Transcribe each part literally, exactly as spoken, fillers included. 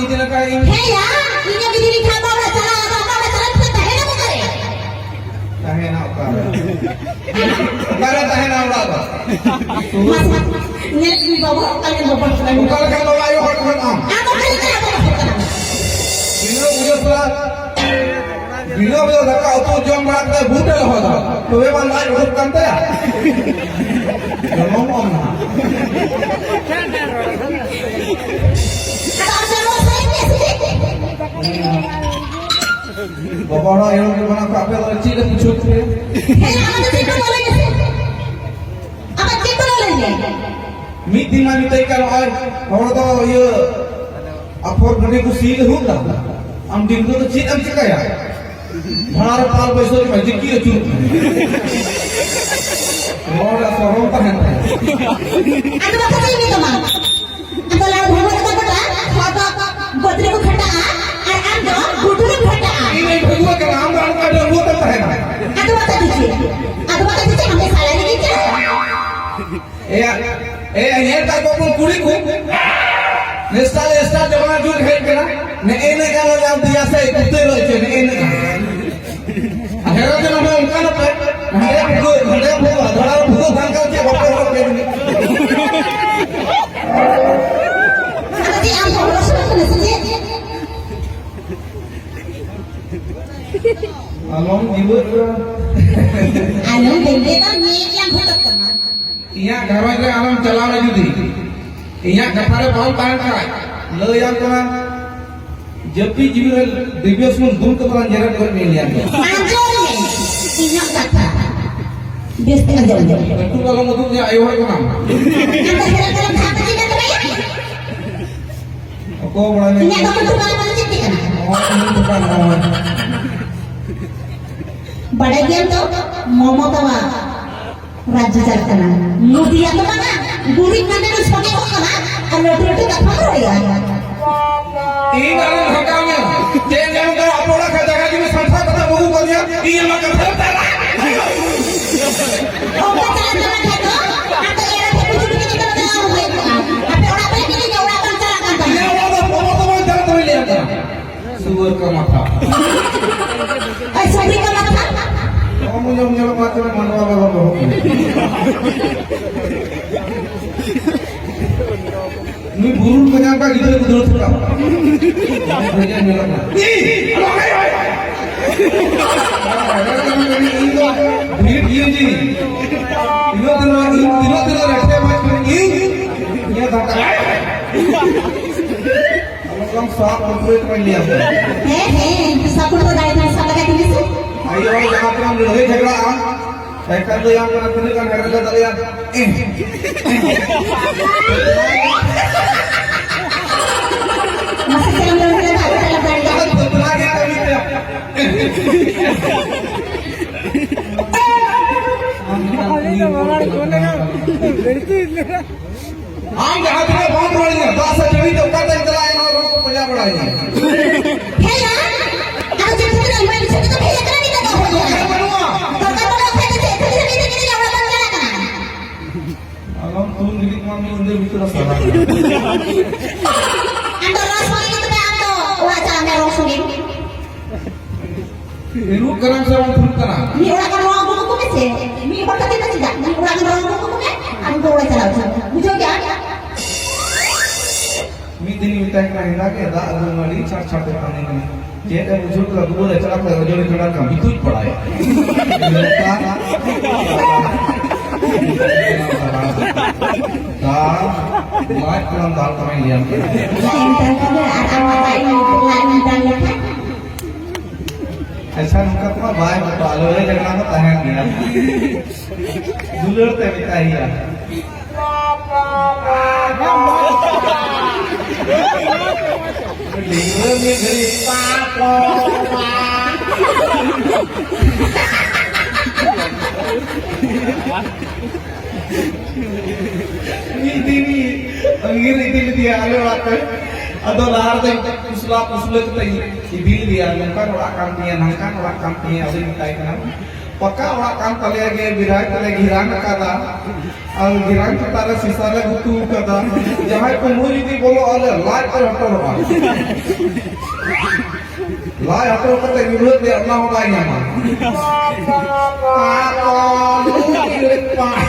ᱪᱮᱫ ᱞᱮᱠᱟ ᱤᱧ ᱦᱮᱸ ᱭᱟ, ᱤᱧᱟᱹᱜ ᱜᱤᱫᱽᱨᱟᱹ ᱠᱷᱟᱱ ᱵᱟᱵᱟ ᱪᱟᱞᱟᱣ ᱟᱠᱟᱱ, ᱵᱟᱵᱟ ᱪᱟᱞᱟᱣ ᱠᱟᱛᱮ ᱛᱟᱦᱮᱱᱟ ᱚᱠᱟᱨᱮ? ᱛᱟᱦᱮᱱᱟ ᱚᱠᱟᱨᱮ? ᱚᱠᱟᱨᱮ ᱛᱟᱦᱮᱱᱟ ᱚᱲᱟᱜ ᱫᱚ? ᱢᱟᱥᱮ, ᱧᱮᱞ ᱢᱮ ᱵᱟᱵᱟ, ᱚᱠᱟ ᱧᱮᱞ ᱵᱟᱵᱟ ᱠᱟᱱᱟ? ᱚᱠᱟ ᱞᱮᱠᱟ ᱵᱟᱵᱟ ᱟᱭᱳ ᱦᱚᱲ ᱠᱟᱱᱟ ᱟᱢ? ᱟᱢ ᱚᱠᱟ ᱞᱮᱠᱟ ᱵᱟᱵᱟ ᱦᱚᱲ ᱠᱟᱱᱟ? ᱵᱤᱱᱟᱹ ᱵᱩᱡᱷᱟᱹᱣ ᱥᱟᱞᱟᱜ, ᱵᱤᱱᱟᱹ ᱵᱩᱡᱷᱟᱹᱣ ᱫᱟᱠᱟ ᱩᱛᱩ ᱡᱚᱢ ᱵᱟᱲᱟ ᱠᱟᱛᱮ ᱵᱩᱴ ᱮ ᱞᱚᱦᱚᱫᱟ, ᱛᱚᱵᱮ ᱵᱟᱝ ᱞᱟᱡ ᱩᱰᱩᱠ ᱠᱟᱱ ᱛᱟᱭᱟ? ᱡᱚᱱᱚᱢ ᱚᱢ ᱱᱟᱦᱟᱜ᱾ ᱟᱫᱚ ᱟᱢ ᱡᱚᱱᱚᱢ ᱥᱟᱹᱨᱤ ᱜᱮᱭᱟ ᱥᱮ ᱪᱮᱫ? ᱵᱟᱵᱟ ᱦᱚᱲᱟᱜ ᱮᱦᱚᱵ ᱡᱚᱢᱟᱱᱟ ᱠᱷᱚᱱ ᱟᱯᱮ ᱫᱚ ᱪᱮᱫ ᱞᱮ ᱵᱩᱡᱷᱟᱹᱣ ᱯᱮ? ᱦᱮᱸ, ᱟᱢᱟᱜ ᱫᱚ ᱪᱮᱫ ᱠᱚ ᱞᱟᱹᱭ ᱢᱮᱥᱮ? ᱟᱢᱟᱜ ᱪᱮᱫ ᱠᱚ ᱞᱟᱹᱭ ᱢᱮ? ᱢᱤᱫ ᱫᱤᱱ ᱢᱟ ᱢᱮᱛᱟᱭ ᱠᱟᱱ, ᱱᱚᱜᱼᱚᱭ ᱦᱚᱲ ᱫᱚ ᱤᱭᱟᱹ ᱟᱯᱷᱚᱨ ᱜᱟᱹᱰᱤ ᱠᱚ ᱥᱤ ᱞᱟᱹᱦᱩᱫ ᱫᱟ, ᱟᱢ ᱰᱤᱝᱜᱩ ᱫᱚ ᱪᱮᱫ ᱮᱢ ᱪᱤᱠᱟᱹᱭᱟ? ᱵᱷᱟᱲᱟ ᱨᱮ ᱯᱟᱞ ᱵᱟᱹᱭᱥᱟᱹᱣ ᱠᱮᱫᱟ, ᱡᱤᱠᱤ ᱟᱹᱪᱩᱨᱚᱜ ᱠᱟᱱᱟ᱾ ᱨᱚᱲ ᱨᱮ ᱥᱚᱨᱚᱢ ᱛᱟᱦᱮᱱ ᱛᱟᱭᱟ᱾ ᱟᱫᱚ ᱵᱟᱠᱚ ᱪᱮᱫ ᱢᱮᱛᱟᱢᱟ? ᱟᱫᱚ ᱞᱟᱲ ᱵᱷᱟᱜᱚ ᱞᱮᱠᱟ ᱜᱚᱴᱟ, ᱦᱚᱲ ᱫᱚ ᱵᱟᱹᱫᱽ ᱨᱮᱠᱚ ᱠᱷᱟᱴᱟᱜᱼᱟ ᱟᱨ ᱟᱢ ᱫᱚ ᱜᱩᱰᱩ ᱨᱮᱢ ᱠᱷᱟᱴᱟᱜᱼᱟ᱾ ᱤᱧ ᱤᱧ ᱰᱟᱺᱜᱩᱣᱟᱹ ᱠᱟᱱᱟ, ᱟᱢ ᱫᱚ ᱚᱱᱠᱟ ᱰᱟᱺᱜᱩᱣᱟᱹ ᱛᱮᱢ ᱛᱟᱦᱮᱱᱟ᱾ ᱟᱫᱚ ᱵᱟᱠᱚ ᱪᱮᱫ? ᱟᱫᱚ ᱵᱟᱠᱚ ᱪᱮᱫ? ᱟᱢ ᱫᱚ ᱥᱟᱞᱟ ᱞᱟᱹᱜᱤᱫ ᱪᱮᱫ? ᱮᱭᱟ, ᱮᱭᱟ, ᱧᱮᱞ ᱠᱟᱜ ᱠᱚᱣᱟ ᱵᱚᱱ ᱠᱩᱲᱤ ᱠᱚ᱾ ᱱᱮᱥᱴᱟᱨ, ᱱᱮᱥᱴᱟᱨ ᱡᱚᱢᱟᱱᱟ ᱡᱩᱜᱽ ᱦᱮᱡ ᱠᱟᱱᱟ᱾ ᱱᱮᱜᱼᱮ ᱱᱮ ᱜᱟᱱ ᱨᱮ ᱟᱢ ᱫᱮᱭᱟ ᱥᱮ ᱠᱩᱛᱟᱹ ᱨᱚᱦᱚᱭ ᱪᱚᱭ, ᱱᱮᱜᱼᱮ ᱱᱮ ᱜᱟᱱ᱾ ᱟᱨ ᱦᱮᱨᱟ ᱡᱚᱱᱟ ᱦᱚᱸ ᱚᱱᱠᱟ ᱱᱟᱯᱟᱭ᱾ ᱦᱟᱸᱰᱮ ᱯᱷᱩᱜᱟᱹ, ᱦᱟᱸᱰᱮ ᱯᱷᱩᱜᱟᱹ, ᱟᱫᱷᱟᱲᱟ ᱨᱮ ᱯᱷᱩᱜᱟᱹ ᱵᱟᱝ ᱠᱟᱱ ᱪᱮᱫ ᱵᱟᱯᱮ ᱦᱚᱨᱚᱜ ᱠᱮᱫ ᱜᱮ᱾ ᱟᱫᱚ ᱪᱮᱫ ᱟᱢ ᱦᱚᱸ ᱦᱚᱨᱚᱜ ᱥᱟᱱᱟ ᱠᱟᱱᱟ ᱥᱮ ᱪᱮᱫ? ᱟᱞᱚᱢ ᱡᱤᱣᱮᱫ ᱠᱚᱣᱟ᱾ ᱟᱞᱚᱢ ᱵᱮᱸᱜᱮᱫᱟ, ᱢᱮᱫ ᱞᱟᱝ ᱦᱚᱴᱚᱜ ᱛᱟᱢᱟ᱾ ᱤᱧᱟᱹᱜ ᱜᱷᱟᱨᱚᱸᱡᱽ ᱨᱮ ᱟᱞᱚᱢ ᱪᱟᱞᱟᱣ ᱞᱟᱹᱜᱤᱫ᱾ ᱤᱧᱟᱹᱜ ᱠᱟᱛᱷᱟ ᱨᱮ ᱵᱟᱢ ᱛᱟᱦᱮᱱ ᱠᱷᱟᱱ, ᱞᱟᱹᱭᱟᱢ ᱠᱟᱱᱟ, ᱡᱟᱹᱯᱤᱫ ᱡᱤᱣᱤ ᱨᱮ ᱰᱤᱵᱟᱹ ᱥᱩᱱ ᱫᱩᱞ ᱠᱟᱛᱮ ᱞᱟᱝ ᱡᱮᱨᱮᱫ ᱜᱚᱫ ᱢᱮᱭᱟ ᱤᱧ ᱫᱚ᱾ ᱟᱸᱡᱚᱢ ᱢᱮ, ᱤᱧᱟᱹᱜ ᱠᱟᱛᱷᱟ ᱵᱮᱥ ᱛᱮ ᱟᱸᱡᱚᱢ ᱢᱮ᱾ ᱞᱟᱹᱴᱩ ᱟᱞᱚᱢ ᱩᱫᱩᱜ ᱧᱟ, ᱟᱭᱳ ᱦᱚᱲ ᱠᱟᱱᱟᱢ᱾ ᱟᱢ ᱫᱚ ᱡᱮᱨᱮᱫ ᱠᱟᱛᱮ ᱵᱷᱟᱜᱽ ᱪᱮᱫ ᱮᱢ ᱵᱟᱲᱟᱭᱟ? ᱚᱠᱚᱭ ᱵᱟᱲᱟᱭ ᱤᱧᱟᱹᱜ ᱫᱚ ᱠᱟᱹᱴᱩᱵ ᱟᱞᱚᱢ ᱪᱮᱫ ᱠᱟᱱᱟ᱾ ᱚ, ᱤᱧ ᱫᱚ ᱵᱟᱝ, ᱵᱟᱝ᱾ ᱵᱟᱲᱟᱭ ᱜᱮᱭᱟᱢ ᱛᱚ, ᱢᱚᱢᱚᱛᱟ ᱨᱟᱡᱽ ᱪᱟᱞᱟᱜ ᱠᱟᱱᱟ᱾ ᱞᱩᱫᱤᱭᱟ ᱫᱚ ᱵᱟᱝᱟ, ᱜᱩᱨᱤᱡ ᱢᱟᱱᱮ ᱫᱚ ᱥᱚᱜᱮ ᱠᱚᱜ ᱠᱟᱱᱟ ᱟᱨ ᱞᱟᱹᱴᱩ ᱞᱟᱹᱴᱩ ᱠᱟᱛᱷᱟ ᱢᱟ ᱨᱚᱲᱮᱜᱼᱟ᱾ ᱤᱧ ᱟᱨ ᱦᱟᱠᱟᱣ ᱧᱮᱞ᱾ ᱪᱮᱫ ᱧᱮᱞ ᱫᱚ ᱟᱵᱚ ᱚᱲᱟᱜ ᱠᱷᱟᱡ ᱡᱟᱭᱜᱟ ᱡᱩᱢᱤ ᱥᱟᱱᱛᱷᱟ ᱠᱟᱛᱷᱟ ᱵᱟᱹᱵᱩ ᱠᱚ ᱧᱮᱞ, ᱤᱧ ᱟᱢᱟᱜ ᱠᱟᱛᱷᱟ ᱨᱮ ᱛᱟᱞᱟ᱾ ᱚᱱᱠᱟ ᱪᱟᱞᱟᱜ ᱠᱟᱱᱟ ᱠᱷᱟᱡ ᱫᱚ, ᱟᱯᱮ ᱮᱨᱟ ᱴᱷᱮᱱ ᱠᱩᱪᱩ ᱠᱩᱪᱩ ᱠᱟᱛᱮ ᱫᱚ ᱵᱟᱝ ᱦᱩᱭ ᱠᱚᱜᱼᱟ᱾ ᱟᱯᱮ ᱚᱲᱟᱜ ᱯᱮ ᱠᱤᱨᱤᱧᱟ, ᱚᱲᱟᱜ ᱵᱟᱝ ᱪᱟᱞᱟᱜ ᱠᱟᱱ ᱛᱟᱢᱟ᱾ ᱤᱧᱟᱹᱜ ᱚᱲᱟᱜ ᱫᱚ ᱵᱚᱞᱚ ᱫᱚ ᱵᱟᱝ ᱪᱟᱞᱟᱜ ᱫᱩᱣᱟᱹᱨ ᱠᱟ ᱢᱟᱛᱷᱟ᱾ ᱟᱨ ᱥᱟᱹᱨᱤ ᱠᱟ ᱢᱟᱛᱷᱟ? ᱚᱢ ᱧᱚᱢ ᱧᱮᱞᱚᱜ ᱠᱟᱱᱟ, ᱪᱮᱬᱮ ᱢᱟᱱᱣᱟ ᱵᱟᱵᱟ ᱵᱚᱦᱚᱜ ᱠᱟᱱᱟ᱾ ᱱᱩᱭ ᱵᱩᱨᱩ ᱠᱚ ᱧᱟᱢ ᱠᱟᱜ ᱜᱤᱫᱽᱨᱟᱹ ᱠᱚ ᱫᱩᱲᱩᱵ ᱠᱟᱜ᱾ ᱵᱷᱮᱡᱟ ᱧᱮᱞᱚᱜ ᱠᱟᱱᱟ᱾ ᱤᱧ ᱫᱚ ᱵᱷᱤᱲ ᱜᱤᱭᱟᱹᱧ ᱡᱤ᱾ ᱛᱤᱱᱟᱹᱜ ᱫᱤᱱ ᱨᱮ, ᱤᱧ ᱛᱤᱱᱟᱹᱜ ᱫᱤᱱ ᱨᱮ ᱨᱮᱴᱮ ᱵᱟᱡ ᱠᱟᱱᱟ ᱤᱧ? ᱱᱤᱭᱟᱹ ᱫᱷᱟᱠᱟ᱾ ᱟᱞᱚᱢ ᱥᱟᱵ ᱠᱚᱢᱯᱞᱤᱴ ᱠᱚᱧ ᱞᱟᱹᱭᱟ᱾ ᱦᱮᱸ, ᱦᱮᱸ, ᱥᱟᱵ ᱠᱚ ᱫᱟᱲᱮ ᱠᱷᱟᱱ ᱥᱟᱵ ᱞᱟᱜᱟ ᱛᱤᱧ ᱥᱮ᱾ ᱟᱭᱳ ᱦᱚᱲ ᱡᱟᱦᱟᱸ ᱛᱤᱱᱟᱹᱜ ᱞᱟᱹᱲᱦᱟᱹᱭ ᱡᱷᱚᱜᱽᱲᱟᱜᱼᱟ, ᱮᱱᱠᱷᱟᱱ ᱫᱚ ᱭᱟᱢ ᱠᱟᱱᱟ ᱛᱤᱱᱟᱹᱜ ᱜᱟᱱ ᱦᱮᱲᱮ ᱞᱮ ᱫᱟᱲᱮᱭᱟᱜᱼᱟ᱾ ᱢᱟᱥᱮ ᱪᱮᱫ ᱮᱢ ᱞᱟᱹᱭ ᱠᱮᱫᱟ? ᱵᱟᱹᱧ ᱪᱟᱞᱟᱣ ᱫᱟᱲᱮᱭᱟᱜᱼᱟ᱾ ᱵᱟᱯᱞᱟ ᱜᱮ ᱠᱟᱹᱢᱤ ᱛᱟᱭᱟ᱾ ᱟᱢ ᱡᱟᱦᱟᱸ ᱛᱤᱱᱟᱹᱜ ᱵᱟᱢ ᱨᱚᱲ ᱟᱹᱧᱟ, ᱫᱟᱜ ᱥᱮ ᱴᱟᱺᱰᱤ ᱛᱮ ᱚᱠᱟ ᱛᱮᱢ ᱪᱟᱞᱟᱜᱼᱟ, ᱮᱱᱦᱚᱸ ᱨᱚᱲ ᱠᱚ ᱯᱟᱸᱡᱟ ᱵᱟᱲᱟᱭᱟ᱾ ᱦᱮᱸ ᱭᱟ, ᱟᱫᱚ ᱪᱮᱫ ᱠᱷᱟᱹᱛᱤᱨ ᱟᱭᱢᱟ ᱤᱪᱪᱷᱟᱹ ᱛᱮᱫᱚ ᱦᱮᱡ ᱟᱠᱟᱱᱟ ᱱᱤᱛᱚᱜ ᱫᱚ? ᱫᱚᱨᱠᱟᱨ ᱵᱟᱹᱱᱩᱜᱼᱟ᱾ ᱫᱚᱨᱠᱟᱨ ᱵᱟᱹᱱᱩᱜ ᱠᱷᱟᱡ ᱫᱚ ᱪᱮᱫ ᱠᱷᱟᱹᱛᱤᱨ ᱮᱢ ᱤᱫᱤ ᱠᱮᱫᱤᱧᱟ ᱚᱲᱟᱜ ᱵᱟᱢ ᱪᱟᱞᱟᱜ ᱠᱟᱱᱟ? ᱟᱞᱚᱢ ᱛᱩᱞ ᱜᱤᱰᱤ ᱠᱚᱢᱟ, ᱢᱤᱫ ᱧᱤᱫᱟᱹ ᱵᱷᱤᱛᱤᱨ ᱨᱮ ᱥᱟᱞᱟ᱾ ᱟᱢ ᱫᱚ ᱨᱚᱥ ᱵᱟᱹᱜᱤ ᱠᱟᱛᱮ ᱟᱢ ᱫᱚ ᱚᱲᱟᱜ ᱪᱟᱞᱟᱜ ᱢᱮ, ᱨᱚᱥ ᱵᱟᱹᱜᱤ᱾ ᱤᱨᱩᱜ ᱠᱟᱱᱟᱢ ᱥᱮ ᱵᱟᱢ ᱯᱷᱩᱞᱩᱜ ᱠᱟᱱᱟ? ᱢᱤᱫ ᱚᱲᱟᱜ ᱠᱷᱚᱱ ᱱᱚᱣᱟ ᱩᱰᱩᱠ ᱠᱚ ᱢᱮᱥᱮ᱾ ᱢᱤᱫ ᱦᱚᱲ ᱠᱟᱛᱮ ᱫᱚ ᱪᱮᱫᱟᱜ? ᱢᱤᱫ ᱚᱲᱟᱜ ᱠᱷᱚᱱ ᱱᱚᱣᱟ ᱩᱰᱩᱠ ᱠᱚ ᱢᱮ, ᱟᱨ ᱩᱱᱠᱩ ᱚᱲᱟᱜ ᱪᱟᱞᱟᱣ ᱦᱚᱪᱚ᱾ ᱵᱩᱡᱷᱟᱹᱣ ᱠᱮᱜᱼᱟ? ᱢᱤᱫ ᱫᱤᱱ ᱢᱮᱛᱟᱭ ᱠᱟᱱᱟ, ᱦᱮᱸᱫᱟ ᱜᱮ ᱫᱟᱜ ᱟᱹᱜᱩ ᱢᱮ, ᱟᱹᱰᱤ ᱪᱷᱟᱴ ᱪᱷᱟᱴ ᱮ ᱠᱟᱹᱢᱤ ᱠᱟᱱᱟ᱾ ᱪᱮᱫ ᱮ ᱵᱩᱡᱷᱟᱹᱣ ᱠᱮᱫᱟ? ᱫᱩᱣᱟᱹᱨ ᱮ ᱪᱟᱞᱟᱣ ᱠᱟᱛᱮ ᱨᱚᱡᱚᱱᱤ ᱠᱟᱰᱟ ᱠᱟᱹᱢᱤ ᱛᱩᱡ ᱯᱟᱲᱟᱭᱟ᱾ ᱫᱟᱜ ᱞᱟᱡ ᱠᱚᱨᱮᱢ ᱫᱟᱞ ᱛᱟᱢᱟᱧ ᱞᱟᱹᱭᱟᱢ ᱠᱟᱱᱟ᱾ ᱟᱪᱪᱷᱟ, ᱱᱚᱝᱠᱟ ᱛᱮᱢᱟ ᱵᱟᱭ ᱵᱟᱯᱞᱟ, ᱞᱟᱹᱲᱦᱟᱹᱭ ᱡᱷᱟᱜᱽᱲᱟ ᱢᱟ ᱛᱟᱦᱮᱱ ᱜᱮᱭᱟ᱾ ᱫᱩᱞᱟᱹᱲ ᱛᱮ ᱢᱮᱛᱟᱭ ᱦᱩᱭᱩᱜᱼᱟ᱾ ᱰᱤᱝᱜᱩᱣᱟᱹ ᱢᱤᱫ ᱜᱷᱟᱹᱲᱤ ᱯᱟᱯᱟ᱾ ᱢᱤᱫ ᱫᱤᱱ ᱟᱹᱜᱤᱨ ᱤᱫᱤ ᱞᱮᱫᱮᱭᱟ ᱟᱞᱮ ᱚᱲᱟᱜ ᱛᱮ᱾ ᱟᱫᱚ ᱞᱟᱦᱟ ᱨᱮᱫᱚ ᱯᱩᱥᱞᱟ ᱯᱩᱥᱞᱟᱹ ᱠᱟᱛᱮ ᱤᱫᱤ ᱞᱮᱫᱮᱭᱟ, ᱱᱚᱝᱠᱟᱱ ᱚᱲᱟᱜ ᱠᱟᱱ ᱛᱤᱧᱟ, ᱱᱚᱝᱠᱟᱱ ᱚᱲᱟᱜ ᱠᱟᱱ ᱛᱤᱧᱟ᱾ ᱟᱫᱚᱧ ᱢᱮᱛᱟᱭ ᱠᱟᱱᱟ, ᱯᱟᱠᱟ ᱚᱲᱟᱜ ᱠᱟᱱ ᱛᱟᱞᱮᱭᱟ ᱜᱮ, ᱵᱮᱲᱟᱭ ᱛᱮᱞᱮ ᱜᱷᱮᱨᱟᱝ ᱟᱠᱟᱫᱟ, ᱟᱨ ᱜᱷᱮᱨᱟᱝ ᱪᱮᱛᱟᱱ ᱨᱮ ᱥᱤᱥᱟ ᱞᱮ ᱜᱩᱛᱩ ᱟᱠᱟᱫᱟ᱾ ᱡᱟᱦᱟᱸᱭ ᱠᱩᱢᱵᱽᱲᱩ ᱡᱩᱫᱤ ᱵᱚᱞᱚᱜᱼᱟ, ᱟᱞᱮ ᱞᱟᱡ ᱨᱮ ᱦᱚᱴᱚᱨᱚᱜᱼᱟ᱾ ᱞᱟᱡ ᱦᱚᱴᱚᱨ ᱠᱟᱛᱮ ᱧᱩᱨᱦᱟᱹᱜ ᱨᱮᱭᱟᱜ ᱚᱱᱟ ᱦᱚᱸ ᱵᱟᱭ ᱧᱟᱢᱟ᱾ ᱟᱨ ᱞᱩ ᱤᱭᱟᱹ ᱯᱟ-,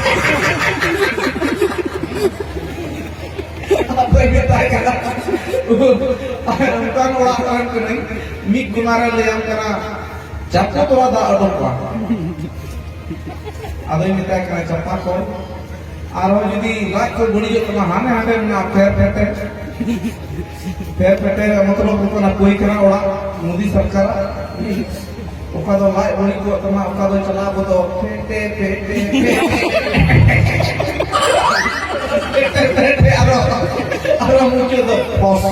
ᱟᱫᱚᱭ ᱢᱮᱛᱟᱭ ᱠᱟᱱᱟ, ᱟᱨ ᱚᱱᱠᱟᱱ ᱚᱲᱟᱜ ᱨᱮᱱ ᱠᱟᱹᱱᱟᱹᱧ, ᱢᱤᱫ ᱠᱚᱱᱟ ᱨᱮ ᱞᱟᱹᱭᱟᱢ ᱠᱟᱱᱟ, ᱪᱟᱯᱚ ᱛᱚᱨᱟ ᱫᱟᱜ ᱚᱰᱚᱠᱚᱜᱼᱟ᱾ ᱟᱫᱚᱧ ᱢᱮᱛᱟᱭ ᱠᱟᱱᱟ, ᱪᱟᱯᱟ ᱠᱚ, ᱟᱨᱦᱚᱸ ᱡᱩᱫᱤ ᱞᱟᱡ ᱠᱚ ᱵᱟᱹᱲᱤᱡᱚᱜ ᱛᱟᱢᱟ, ᱦᱟᱱᱮ ᱦᱟᱸᱰᱮ ᱢᱮᱱᱟᱜᱼᱟ, ᱯᱷᱮᱨ ᱯᱷᱮᱴᱮ᱾ ᱯᱷᱮᱨ ᱯᱷᱮᱴᱮ ᱢᱚᱛᱞᱚᱵ ᱦᱩᱭᱩᱜ ᱠᱟᱱᱟ ᱯᱟᱹᱭᱠᱷᱟᱱᱟ ᱚᱲᱟᱜ, ᱢᱳᱫᱤ ᱥᱚᱨᱠᱟᱨᱟᱜ᱾ ᱚᱠᱟ ᱫᱚ ᱞᱟᱡ ᱵᱟᱹᱲᱤᱡ ᱠᱚᱜ ᱛᱟᱢᱟ, ᱚᱠᱟ ᱫᱚ ᱪᱟᱞᱟᱣ ᱜᱚᱫᱚᱜ ᱯᱷᱮᱴᱮ, ᱯᱷᱮᱴᱮ, ᱯᱷᱮᱴᱮ, ᱯᱷᱮᱴᱮ, ᱟᱨᱚ, ᱟᱨᱚ ᱢᱩᱪᱟᱹᱫ ᱫᱚ ᱯᱷᱚᱥ᱾